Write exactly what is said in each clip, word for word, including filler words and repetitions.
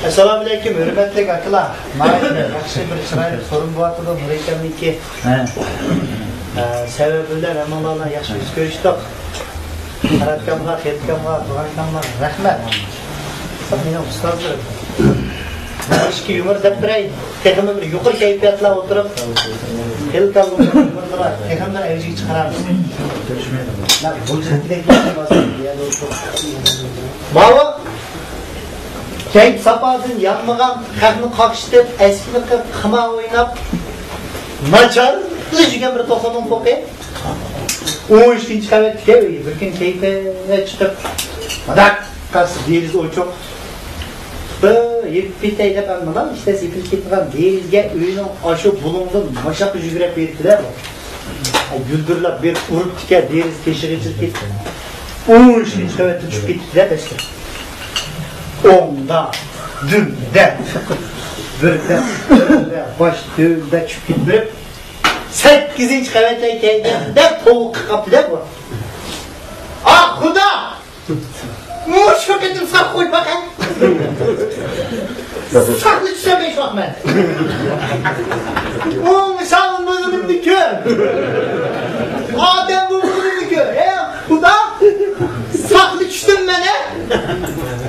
ئەسسالامۇئەلەيكۇم، ھۆرمەتلىك ئاكىلار. ناھايىتى ياخشى بىر چىرايلىق سورۇن بولۇۋاتىدۇ، نۇرى ئاكامنىڭكى. ھە. ئە، سەۋەبى بىلەن ھەممىڭلار بىلەن ياخشى يۈز كۆرۈشتۇق. قاراتكامغا، خېتىكامغا، تۇغانكامغا رەھمەت. مېنىڭ ئۇستازلىرىم. ئىككى يۇمۇر دەپ بېرەي. تېخىمۇ بىر يۇقىرى كەيپىياتلا ئولتۇرۇپ، خېلى تېخىمۇ بىر ئەۋجىگە چىقىرارمىز. ماۋۇ كەيپ ساپادىن يانمىغان، خەقنى قاقشىتىپ، ئەسكىنى قىلىپ، قىمار ئويناپ، ناچارلا يۈرگەن بىر توخۇنىڭ پوقى. ئون ئۈچىنچى قەۋەتتىكەن، بىر كۈنى كەيپى چىقىپ، مۇنداق قارىسا دېرىزە ئوچۇق. بىر يېپىپ كېتەي دەپ، مانا ئىشتە سېپىلىپ كېتىدىغان دېرىزىگە ئۆينىڭ ئاشۇ بۇلۇڭىدىن ماشاققا يۈگۈرۈپ بېرىپتىدە بۇ. گۈلدۈرلەپ بېرىپ ئۇرۇپتىكەن، دېرىزە تېشىغا ئېچىلىپ كېتىپ، ئون ئۈچىنچى قەۋەتتىن چۈشۈپ كېتىپتىدە پەسكە. ئوڭدا، دۈمدە، بىردە، تۆتتە، باش تۆۋىنىدە چۈشۈپ كېتىپ بېرىپ، سەككىزىنچى قەۋەتلەرگە كەلگەندە توۋا قىلىپ قاپتىدە بۇ. ئاھ، خۇدا! مۇشۇ قېتىم ساق قويۇپ باقە. ساقنى چۈشەنمەي شۇ مەن. ئۇ مىسال بولغىنىمنى كۆر. ئادەم بولغىنىمنى كۆر. ئەي خۇدا، ساقنى چۈشتۈم مەن، ھە؟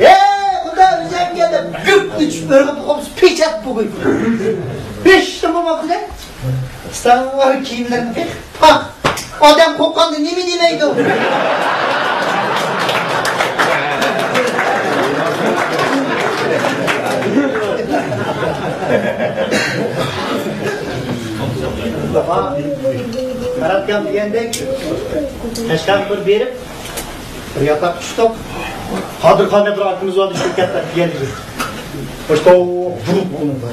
ئەي خۇدا، ئۆزۈڭگە دەپ گۈپنى چۈشۈپ ئۆرۈپ قويۇپسىز، پېچەت بوغۇي. بېشىم بولماپتۇ-دە. ئۇستام كىيىملىرىنى قېقىپ، پاھ! ئادەم قورققاندا نېمە دېمەيدۇ؟ قاراتكام دېگەندەك، قەشقەرگە بىر بېرىپ، بىر ياتاققا چۈشتۇق. قادىرخان دەپ بىر ئاكىمىز بار ئىدى، شىركەتتە دېگەن ئىدى. مۇشۇ بۇرۇق بۇنىڭدا.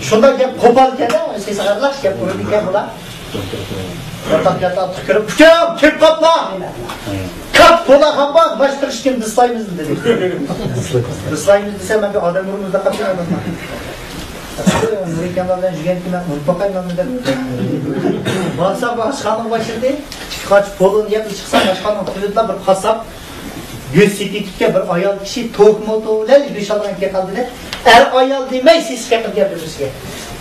شۇنداق گەپ قوپالكەن-دە، سېسىق ئارىلاش گەپ ئۇرىدىكەن بۇلار. ياتاق ياتاققا كىرىپ، ئۇكام، كىرىپ قاپلا! كاپ بولا خاپا، باشلىق ئىشكىنى دىسلايمىز دېدى. دىسلايمىز دېسە، مەن بىر ئادەم ئۇرىمىز دەپ قاپتىمەن. نۇرى ئاكاملار بىلەن يۈرگەنتىم، مەن ئۇرۇپ باقايمەن دەپ. بارسام، ئاشخانىغا باشلىدى. ئىككى قاچا پولۇن يەپ چىقسام، ئاشخانىنىڭ تۈۋىدىلا بىر قاسساپ گۆش سېتىۋېتىپتىكەن، بىر ئايال كىشى توك موتو بىلەن گۆش ئالىدىغان گەپ قىلدى-دە. ئەر ئايال دېمەي، سېسىق گەپ قىلدى بىرسىگە.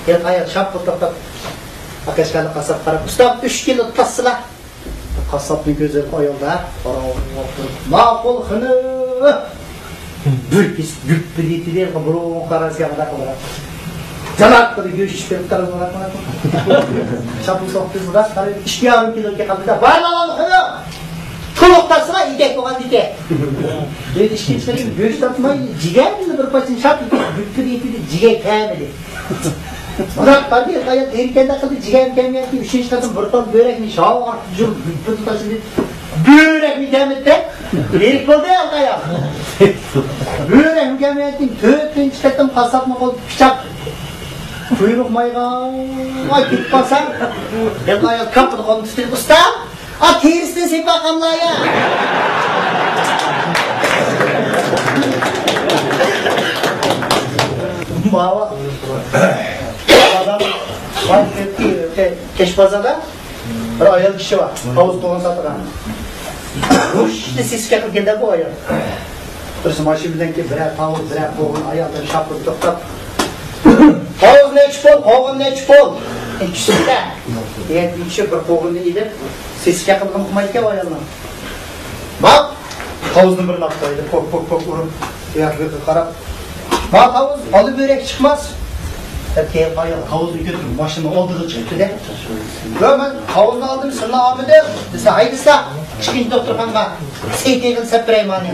يەنە ئايال شاپ تۇرۇپ توختاپ، قەشقەرلىك قاسساپقا قاراپ، ئۇستا، ئۈچ كىلو تاسسىلا. قاسساپنىڭ كۆزلىرى ئايالدا قاراپ تۇرۇپ، ماقۇل خېنىم. بىر كېسىپ گۈپپىدە يېتىدىغان بۇرۇن قاراسىغا قانداق قىلىدۇ؟ جالاق قىلىپ گۆش چىقىرىپ قارىدى، مانا، مانا. شاپۇل سوقتى، مۇنداق قاراپ، ئىككى يارىم كىلو كەلدى-دە، بار ماقۇل خېنىم. تولۇق تاسسىلا، ئىدەك بولغان ئىكەن. ئۆيدە ئىشكە چىقىرىپ، گۆش تارتماي، جىگەرنى بىر پارچىنى شاپ، گۈپپىدە يېتىدى، جىگەر كەلمىدى. مۇرات قاردى، ھېلىقى ئايال ئېرىكەندە قىلدى، جىگەرمۇ كەلمىگەنكىن، ئۈچىنچى قېتىم بىر تال بۆرەكنى شاۋاق جۇر بىر تاشلىدى. بۆرەكمۇ كەلمىدى-دە، ئېرىك بولدى ھېلىقى ئايال. بۆرەكمۇ كەلمىگەنكىن، تۆتىنچى قېتىم قاسساپنىڭ قولىدا پىچاق. قۇيرۇق مايغا كېتىپ قالسا، ھېلىقى ئايال كاپپىدە قولىنى تۇتۇپ، ئۇستا! ئا، تېرىسىدىن سېپىۋالغانلا يا. ماۋۇ بازار، كەچ بازاردا بىر ئايال كىشى بار، تاۋۇز قوغۇن ساتىدىغان. ھۇشنى سېسىق كەلگەندە بۇ ئايال. بىرسى ماشىنا بىلەن كېلىپ، بىرەر تاۋۇز، بىرەر قوغۇن، ئايالدىن شاپۇرۇپ توختاپ، تاۋۇز نەچچە پۇل، قوغۇن نەچچە پۇل؟ ئىككىسى دە. دېگەن ئىككىسى بىر قوغۇننى ئېلىپ، سېسىق ياقىدىغان قىلمايدىكەن ئايالنىڭ. باق، تاۋۇزنى بىرنى ئاپتۇ، پوك، پوك، پوك ئۇرۇپ، ئۇياق بۇياققا قاراپ. ما تاۋۇز، ئالا بۆرەك چىقماس. دەپ كېيىن ئايال تاۋۇزنى كۆتۈرۈپ، ماشىنىنىڭ ئالدىغا چىقىپتۇ-دە. ياق، مەن تاۋۇزنى ئالدىم، سىلىنى ئالمىدىم دېسە، ھەيدىسە، ئىككىنچى دوختۇرخانىغا. سېيىت ئېغىل سەپ بېرەي مانا.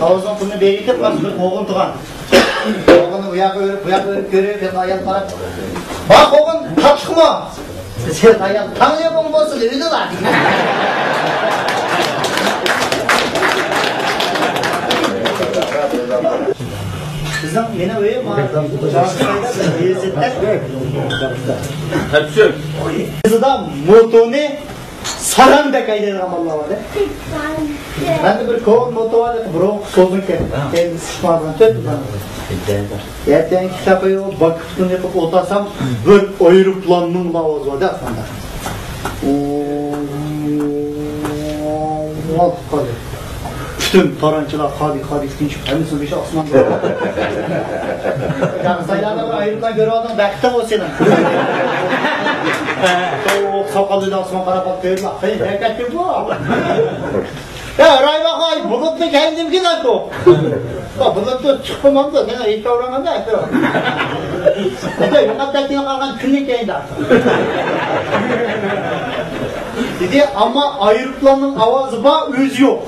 تاۋۇزنىڭ پۇلىنى بېرىۋېتىپ، مانا بىر قوغۇن تۇغان. قوغۇننى ئۇ ياققا ئۆرۈپ، بۇ ياققا ئۆرۈپ كۆرۈپ، بىر ئايال قاراپ، ما قوغۇن تاتلىقمۇ؟ سېيىت ئايال، تاڭلىيا بوڭ بولسۇن، ئۆيدىلا. بىزنىڭ مېنىڭ ئۆيۈم، بىزدا موتونى ساراندەك ھەيدەيدىغان بالىلار بار-دە. مەندە بىر كونا موتو بار، بۇرۇنقى سوزۇنكەن. كەينىدىن سىقمايدىغان تۆت دانە. ئەتەڭ كىتاب ئوقۇپ، باكا پۇتۇمنى يېقىپ ئولتۇرسام، بىر ئايروپىلاننىڭ ئاۋازى بار-دە ئاسماندا. ئۇ، ئۇ، ئۇ، ئۇ، ئۇ، ئۇ. پۈتۈن تارانچىلار خادى، خادى تىنچىپ، ھەممىسىنىڭ بېشى ئاسماندا. يا، سايلاردا بىر ئايروپىلان كۆرۈۋالدىڭ، بەختىڭ بولسۇن. سوغۇق ساقاللىدا ئاسمان قاراپ قېرىلار. قېنى، ھەرىكەت بۇ. يا، رايباقاي، بۇلۇتنى كەينىدىن كېلەتتۇ. بۇلۇتنى چىقمامدۇ، سېنىڭ ھېيت ئورانغاندا. يوقاپ كەتكىنى قالغان كۈننى كەينىدە. دېدى، ئەمما ئايروپىلاننىڭ ئاۋازى بار، ئۆزى يوق.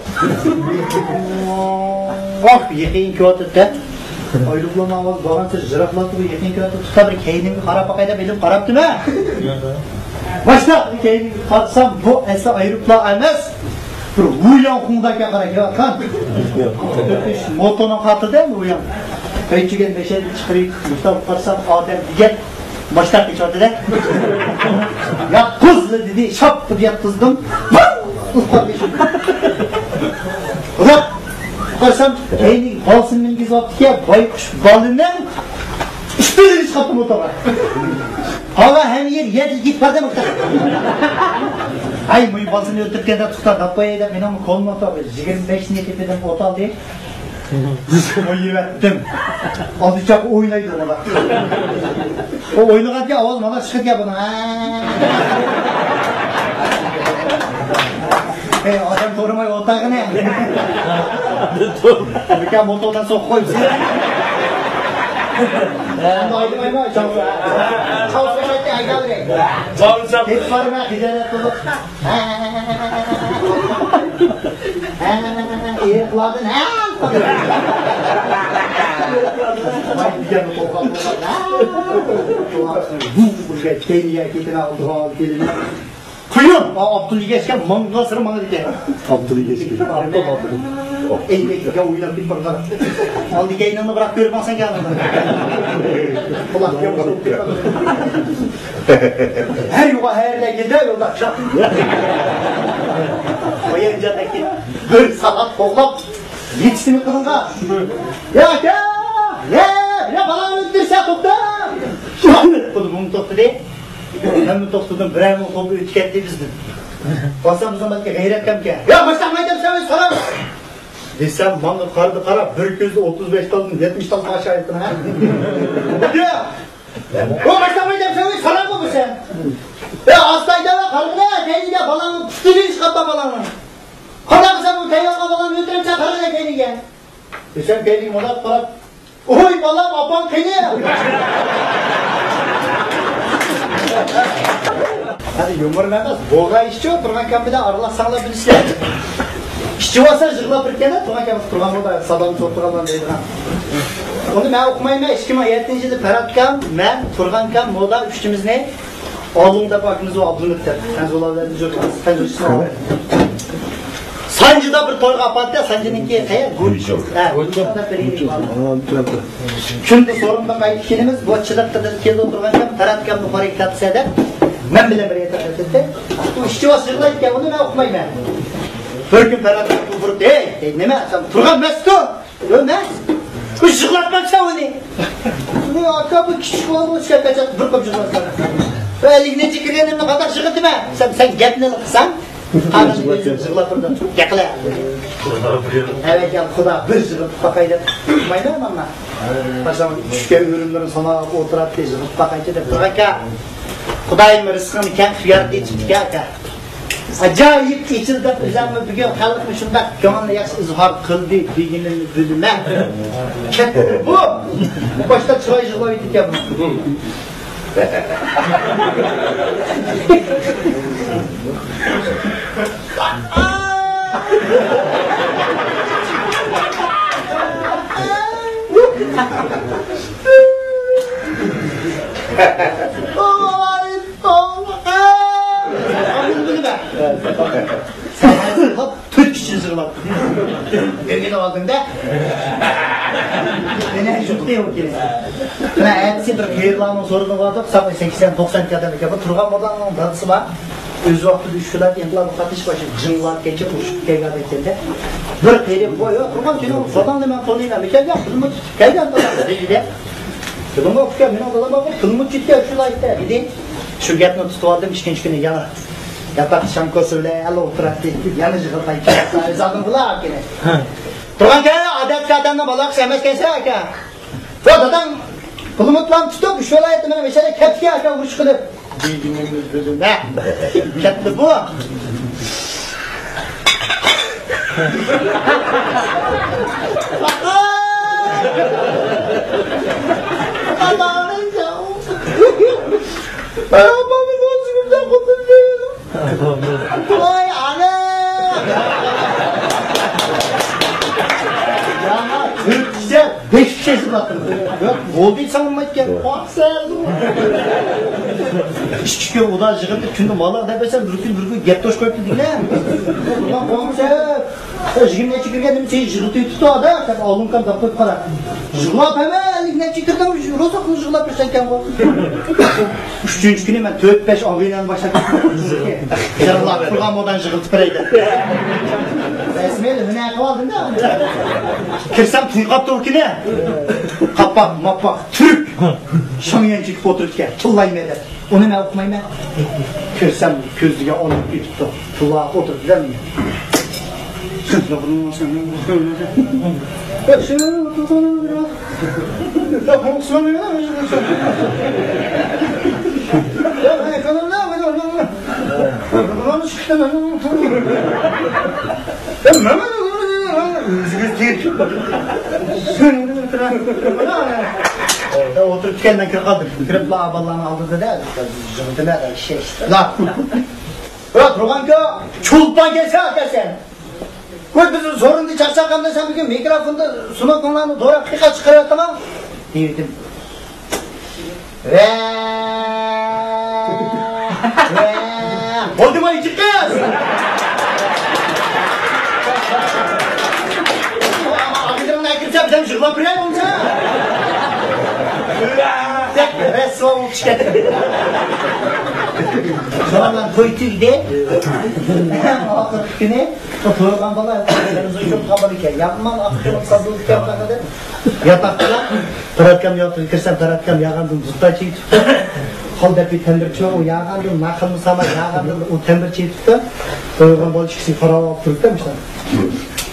ئاھ، يېقىن كېلىۋاتىدۇ-دە. ئايروپىلاننىڭ ئاۋازى بارغانسېرى يىراقلاپ تۇرۇپ، يېقىن كېلىۋاتىدۇ. توختا، بىر كەينىمگە قاراپ باقاي دەپ ئېلىپ قاراپتىمەن. باشتا كەينىمگە قارىسام، بۇ ئەسلى ئايروپىلان ئەمەس. بىر ۋۇياڭ خۇڭدا ئىكەن، قارا كېلىۋاتقان. موتورنىڭ خاتىرىدە ۋۇياڭ. ئۆچۈگەن مەشەدە چىقىرىپ، مۇشتاق قارىسام، ئادەم دېگەن. ماشتا قېچىۋاتىدۇ. ياتقۇز دېدى، شاپپىدە ياتقۇزدۇم. قاراپ، قارىسام، كەينىگە بالىسىنى مىنگۈزۈۋاپتىكەن، بايقۇش بالىنىڭ ئۈستىدىن چىقىپتۇ موتورغا. ھاۋا ھەممە يەر يەرلىك كېتىپ بارىدۇ. ئاي، مۇشۇ بالىسىنى ئۆلتۈرگەندە توختا داپ قوياي دەپ، مېنىڭ كولمۇ توغرا يىگىرمە بەش نىيەت ئېتىدىم، ئوت ئالدى. ئوينىۋەتتىم. ئالدى چاق ئوينايدۇ ئۇلار. ئۇ ئوينىغانكەن ئاۋاز مانا چىقىدىكەن بۇنىڭ. ھە. ئەي، ئادەم تۇرماي ئولتۇرغىنى. بىكار موتوردا سوقۇپ قويۇپسىز. ئەمدى ئايدىمايمەن، چاۋسا. چاۋسا قايتتى، ئايدالدى. چاۋسا. ھېچ بارماي خىجالەت بولۇپ. ھە، ھە، ئېرىقلاردىن، ھە. قۇيۇن، ئابدۇللا يەشكە ماڭغانسېرى ماڭىدىكەن. ئابدۇللا يەشكە. ئەينەككە ئويناپ كېتىپ بارغان. ئالدى كەينىڭنى بىراق كۆرۈپ ماڭسەن كەلدىڭ. قۇلاق يوق. ھەر يوغا ھەرلەر گېدە يولدا. قويان جاتاكى بىر سائەت قوغلاپ يېتىشتىمۇ قىلىنغا. يا ئاكا! يا، يا بالا ئۆلتۈرسە توختا! قۇلۇم توختىدى. مەنمۇ توختىدىم، بىرەر مىڭ قوپ ئۆتۈپ كەتتى بىزدىن. بارسام بىزنىڭ بەلكى غەيرەت كەمكەن. يا باشلاق مەيدەم سەۋەي سالام! دېسەم، ماڭا قارىدى قارا، بىر كۆزى ئوتتۇز بەش تالدىن يەتمىش تال تاشايتتىڭ ھە؟ يا! ئۇ باشلىق مەيدەم سەۋەي ساراڭغۇ بۇ سەن. يا ئاستايدا قارىغىنا، كەينىگە بالاڭنىڭ پۇتىنى چىقارتما بالاڭنىڭ. قانداق قىلسا بۇ تەيۋەنغا بالام ئۆتۈرۈپسەن قارىغىنا كەينىگە. دېسەم كەينىگە مۇنداق قاراپ، ئوي بالام ئاپاڭ قېنى؟ ھەدە يۇمۇرۇم ئەمەس، بولغان ئىشچۇ، تۇرغان كامپىدا ئارىلاشساڭلار بىلىسىلەر. ئىچىۋالسا يىغلاپ بىركەدە، تۇرغان كامپىدا تۇرغان بولدا سادام سورتىغانلار دەيدىغان. ئۇنى مەن ئۇقمايمەن، ئىككى مىڭ يەتتىنچى يىلى پەرھات كام، مەن، تۇرغان كام، مودا ئۈچىمىزنى ئالدىڭ دەپ ئاكىمىز ئابدۇلمۇتتەپ، خەنزۇلار بىلەن جۇ-، خەنزۇ سانجىدا بىر تويغا ئاپاردى، سانجىنىڭكى قەيەر؟ گۇنچۇڭ. ھە، گۇنچۇڭ دەپ بېرىلىپ. كۈندە سورۇندىن قايتىپ كېلىمىز، بۇ چىلىق قىدىرىپ كېلىدۇ تۇرغان كەم، پەرھات كەمنى قورا كىتاب دېسە دەپ، مەن بىلەن بىر ياتاق ياتاتتى. ئۇ ئىشچى باش يىغلايدىكەن، ئۇنى مەن ئۇقمايمەن. بىر كۈن پەرھات كەم تۇرۇپ، ھەي، ھەي، نېمە، سەن تۇرغان ئەمەستۇ؟ يوق، مەن. بۇ يىغلاتماقچى ئۇنى. ئۇ ئاكا، بۇ كىچىك بالىنى ئۇششاپ كەتسە، بىر قوپ يىغلاتسا. ئەللىك نەچچە كىرگەننى قانداق يىغلىتىمەن؟ سەن، سەن گەپنى قىلساڭ، قانۇن يىغلاپ تۇردۇم. گەقلە. ئەۋەت يا خۇدا، بىر يىغلىتىپ باقاي دەپ. ئۇقمايمەن مانا. قاچان چۈشكەن ئۆرۈملىرىنى ساناپ ئولتۇراتتى، يىغلىتىپ باقايچۇ دەپ تۇرغانكەن. خۇدايىم رىزقىڭنى كەڭ، خىيارەت ئېچىپتىكەن ئاكا. ئاجايىپ ئېچىلدى بىزمۇ بۈگۈن خەلقمۇ شۇنداق كۆڭلىنى ياخشى ئىزھار قىلدى دېگىنىمنى بىلىمەن. كەتتى بۇ. باشتا چىراي يىغلاۋېتىدىكەن بۇ. تۆت كىشى يىغلاپ. ئۆگىنىۋالدىڭ-دە. مانا شۇ قىلىۋاتىدۇ. مانا ئەتىسى بىر قېرىلارنىڭ سورۇنىغا باردۇق، ساقلاي سەكسەن، توقسان ئادەم ئىكەن. بۇ تۇرغان مودانىڭ دادىسى بار. ئۆز ۋاقتىدا ئۈچ ۋىلايەت ئىنقىلابىغا قاتنىشىپ، شۇ جىڭلار كەچۈرۈپ ئۇرۇشۇپ كەلگەن ئىكەن-دە. بىر قېرى، ۋاي، يا، تۇرغان سېنىڭ داداڭنى مەن تونۇيمەن. كەلگەن داداڭ دېدى-دە. دېدىم، ئۇكا، مېنىڭ دادام بار، تۇرمۇش كەتكەن شۇ ۋىلايەتتە دېدى. شۇ گەپنى تۇتۇۋالدىم، ئىككىنچى كۈنى يەنە ياتاق شام كوسا بىلەن ئەلا ئولتۇراتتى. يەنە يىغلىغان كېلىپ، ئۆزى ئادەم بۇلا كېلە. تۇرغان ئاكا، ئادەتتىكى ئادەمنىڭ بالاقىسى ئەمەسكەنسەن ئاكا. ۋە داداڭ پۇلمۇتلام تۇتۇپ، ئۈچ ۋىلايەتتە مېنىڭ مەشەدە كەپتىكەن ئاكا، ئۇرۇش قىلىپ. دېگىنىڭىز بىلدىم. نە؟ كەتتى بۇ. ۋاي ئانا! ياڭا تۆت كېچە، بەش كېچە يىغلاپ تۇردۇم. ياق، بولدى، ساڭمايدىكەن. قورقسا. ئىككى كۈن ئۇدا يىغىلدى، كۈندە مالا دەپ بەرسەم، بىر كۈن، بىر كۈن گەپ توش قويۇپتۇ دېگىنە. قورقسا. يىگىرمە نەچچە كۈنگە نېمە سېنى يىغلىتىۋېتىپتۇ ئادا، سەن ئالۇڭكان دەپ قويۇپ قارا. يىغلاپ ھەممە ئەللىك نەچچە كىردىم، روزا قىلىپ يىغلاپ يۈرسەنكەنغۇ. ئۈچىنچى كۈنى مەن تۆت بەش ئاغىنەمنى باشلاپ كەتتىم. يىغلاپ تۇرغان مودا يىغلىتىپ بېرەي دەپ. رەسمىي ھۈنەر قىلىۋالدىم-دە. كىرسەم توي قاپتۇ ئۇ كۈنى. قاپاق، ماپاق، تۈرك. شاڭيۈەن چېكىپ ئولتۇرۇپتىكەن. تىللايمەن دەپ. ئۇنى مەن ئۇقمايمەن. كۆرسەم، كۆزلىگە ئالىنىپ كېتىپتۇ. تىللاپ ئولتۇرۇپتۇ-دە مېنى. ئولتۇرۇپ كەلمەي كىرىپ قالدىم. كىرىپلا بالىلارنىڭ ئالدىدا-دە، يىغدىم-دە، شەش. لا. ۋە تۇرغانكا، چولپان كەلسە ئەكەلسەن. ۋە بىز سورۇندا چاقچاق قىلمىسام، بۈگۈن مىكروفوندا سۇنۇقۇڭلارنى دوراپ قىيقاچ چىقىرىۋاتىمەن. دېيىۋېتىم. ۋە، ۋە. بولدىمۇ ئىككى قىز؟ ئاغزىڭنى ئەكىرسەم، سەن يىغلاپ بېرەي بولسا. ۋە، دەپ، رەسۋا بولۇپ چىقتى. شۇنىڭ بىلەن توي تۈگىدى. ئاخىرقى كۈنى تويغان بالا، تېلېۋىزور كۆرۈپ قالغان ئىكەن. يامان ئاققىنىپ سازىلىپ كەلگەن. ياتاقتا پىراتكام ياتىقىغا كىرسەم، پىراتكام ياغاندىن زۇتتا چېيىتىپتۇ. خالدەپى تەمبىرچى ئۇ ياغاندىن، ناخىل مۇساما ياغاندىن، ئۇ تەمبىر چېيىتىپتۇ. تويغان بالا ئىككىسى قاراپ ئاپ تۇرۇپتۇ مۇشۇنداق.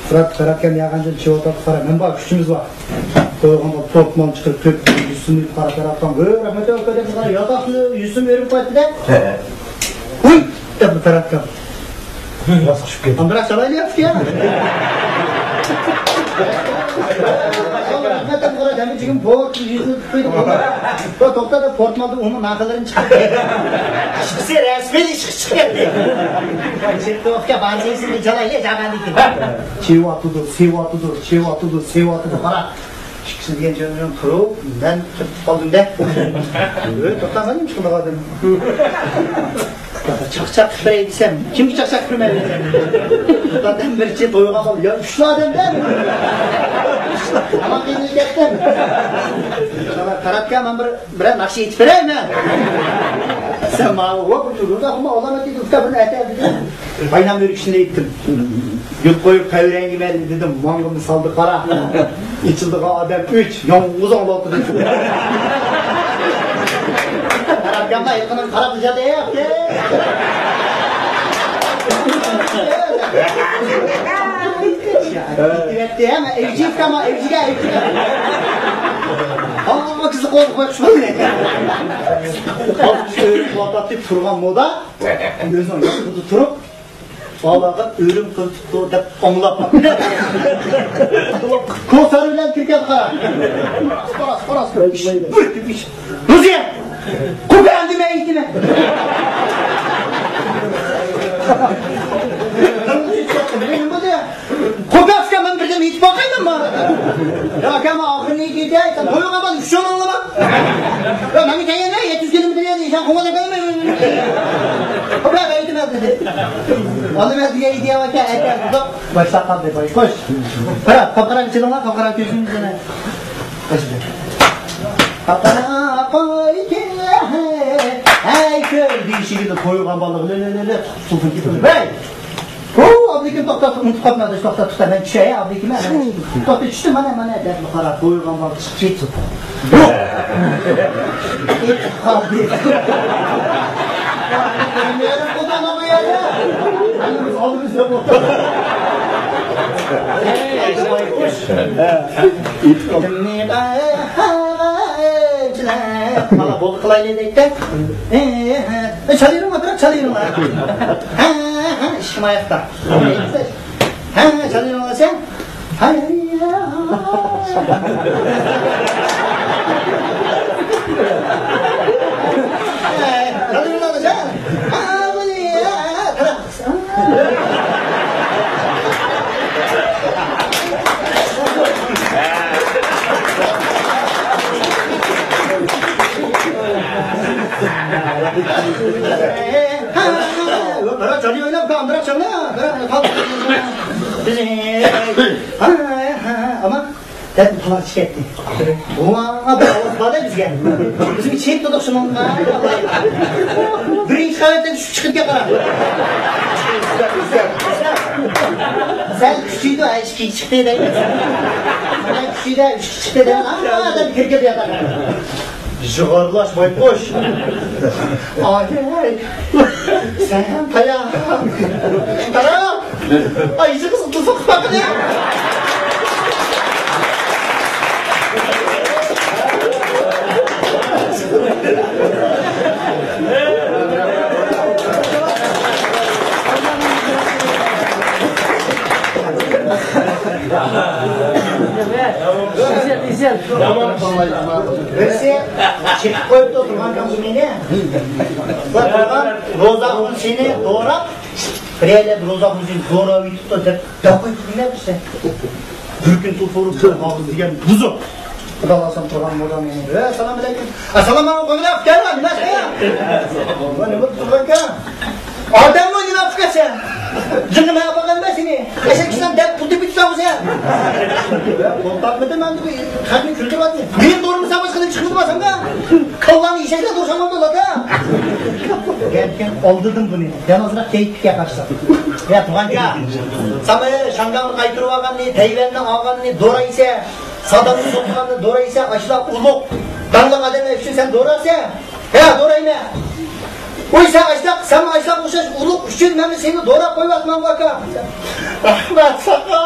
پىرات، پىراتكام ياغاندىن چېيىۋاتاتتى، قارا، مەن بار، كۈچىمىز بار. تويغان بالا پورتمال چىقىرىپ، كۆپ يۈسۈمنى قاراپ، قاراپ، ھۆ، رەھمەت ئاكا دەپ، ياتاقنى يۈسۈم ئېرىپ قايتتى-دە. ھە. ھۇي! دەپ پىراتكام. راست چۈشۈپ كەتتى. ئاندىراق چالايلى ياتتى يا. رەھمەت دەپ قارا، دەمى جىگىم بوق، يۈزىنى تۇتۇپ قويدى. بۇ توختادا پورتمالدىن ئۇنىڭ ناخىلىرىنى چىقىرىپ. ئىشقىسى رەسمىي ئىشقا چىقىپ كەتتى. چىقتى ئوقۇشقا بارسا ئېسىمدىن چالايلى، جاغاندىكىن. چېۋاتىدۇ، سېۋاتىدۇ، چېۋاتىدۇ، سېۋاتىدۇ، قارا. ئىككىسى دېگەن جايدىن تۇرۇپ، مەن كىرىپ قالدىم-دە. ئۆي، توختا، مەن نېمە قىلىدىغان ئادەم؟ چاقچاق قىلىپ بېرەي دېسەم، كىمگە چاقچاق قىلىپ بېرىمەن؟ ئادەم بىرچە تويغان بولدى. يا، ئۈچلا ئادەم-دە. ئامان قىينىلىپ كەتتىم. قاراتكا مەن بىر، بىرەر ناخشا ئېيتىپ بېرەيمەن. سەن ماڭا، ۋاق، تۇرۇڭ، ئۇلار ئەتە ئۇكا بىرنى ئەتە دېدى. باينام ئۆرۈكۈشنى ئېيتتىم. گۈل قويۇپ قەۋرەڭگە مەن دېدىم، ماڭغىمۇ سالدى قارا. ئېچىلىدىغان ئادەم ئۈچ، يالغۇز ئاڭلاۋاتىدۇ. قاراپ ياقىنىڭ قاراپ ئىجادى ياق. ئېۋەتتى ھەممە ئەۋجىگە، ئەۋجىگە، ئەۋجىگە. ھاڭا قىزىق بولدى، قويۇپ شۇ. تۇرغان مودا. ئۆزىنىڭ ياقىدا تۇرۇپ، بالىغا ئۆرۈم قىلىۋېتىپتۇ دەپ ئاڭلاپ. كوسار بىلەن كىرگەن قارا. روزىيە! قوپە ئەمدى مەن ئېيتىمەن. قوپە ئەسكەر مەن بىردەم ئېيتىپ باقايمەنما؟ يا ئاكام ئاخىرىنى ئېيتەي، سەن قويۇڭ ئامان، شۇنى ئاڭلىما. يا مەن كەينى يەتتە يۈز كىلومېتىر يەردە ئىشان قوغلاپ قويماي. قوپە ئېيتىمەن دېدى. ئالدى مەن دېگەن ئىدىيە ئاكا ئەكەل. باشلاپ قالدى بايقۇش. قارا، قاپقارا چىلىڭلار، قاپقارا كۆزۈڭنى. قاپقارا قوي كېلە، ھەي كۆر دېيىشىگە قويغان بالىغا لە لە لە لە تۇتۇپ سۇلتىن كېتىدۇ. ھەي! ئۇ ئابلىكىم توختات، ئۇنتۇپ قاپتىمەن، توختات، توختات، مەن چۈشەي ئابلىكىم. توختات، چۈشتۈم، مانا مانا دەپ قارا قويغان بالا چىقىپ كېتىدۇ. يوق! ئېتىپ قالدى. مانا بولدى قىلايلى دەيتتى. ئە، ئە، ئە، چالىۋېرىڭلار، بىراق چالىۋېرىڭلار. ھە، ھە، ھە، ئىشىكىم ئاياقتا. ھە، ھە، چالىۋېرىڭلار سەن. ھە، ھە، ھە. ھە، چالىۋېرىڭلار سەن. ھە، ھە، ھە، ھە. بىراق جانى ئويناپ، ئاندىراق چالما، بىراق قال. ئەمما دەپ پالاق چىقىۋەتتى. ۋا، بىر ئاۋاز بار-دە بىزگە. بىز چېيىپ تۇردۇق شۇنىڭغا. بىرىنچى قەۋەتتىن چۈشۈپ چىقىپ كەپ قارا. سەل كۈچىيدۇ، ئىككى چىقتى دەيدۇ. سەل كۈچىيدۇ، ئۈچ چىقتى دەيدۇ. ئا، دەپ كىرگىلى ياتىدۇ. جىغارلاش بايقۇش. ئاي، سەن تاياق. قارا. ئاي، يۈزى قىزىل تۇرسا قىپاقىنى. بىرسى چېقىپ قويۇپتۇ تۇرغان كامزۇلىنى. بۇ تۇرغان روزاخۇن سېنى دوراپ، بىرەيلەپ روزاخۇن سېنى دوراپ ئۆتۈپتۇ دەپ دەپ قويۇپتۇ دېمەپسىز. بىر كۈن تۇرۇپ ئۇرۇپ، ئاغزى دېگەن بۇزۇق. خۇدا خالىسا تۇرغان مودا مېنى. ۋە، سالام ئەلەيكۇم. ئەسسالامۇ ئەلەيكۇم، گەل، نېمە ئىش قىلىسەن؟ ۋە، نېمە تۇرغانكەن؟ ئادەممۇ نېمە قىلىپ كەتسە؟ جىڭغا مەن ئاپارغان ئەمەس سېنى. ئەشەك كىشىلەر دەپ پۇل تېپىپ تۇرساڭغۇ سەن. قول تارتمىدىم، مەن بۇ خەقنى كۈلدۈرۈۋاتىمەن. مېنى دورىمىسا باشقىدىن چىقمىدى باسامدا. كاللامنى ئېشەكلەر دورىسام بولدى، لاتا. گەپكەن ئالدىدىم بۇنى. دەل ئازراق كەيپىگە قارىسا. يا تۇغانكا، ساڭا شاڭگاڭنى قايتۇرۇۋالغاننى، تەيۋەننى ئالغاننى دورايسەن. سادامنى سوققاننى دورايسەن، ئاشۇنداق ئۇلۇغ، داڭلىق ئادەملەر ئۈچۈن سەن دورارسەن. ھە، دورايمەن. ۋوي، سەن ئاشۇنداق، سەن ئاشۇنداق ئوخشاش ئۇلۇغ ئۈچۈن مەنمۇ سېنى دوراپ قويۇۋاتىمەنغۇ، ئاكا. رەھمەت ساڭا.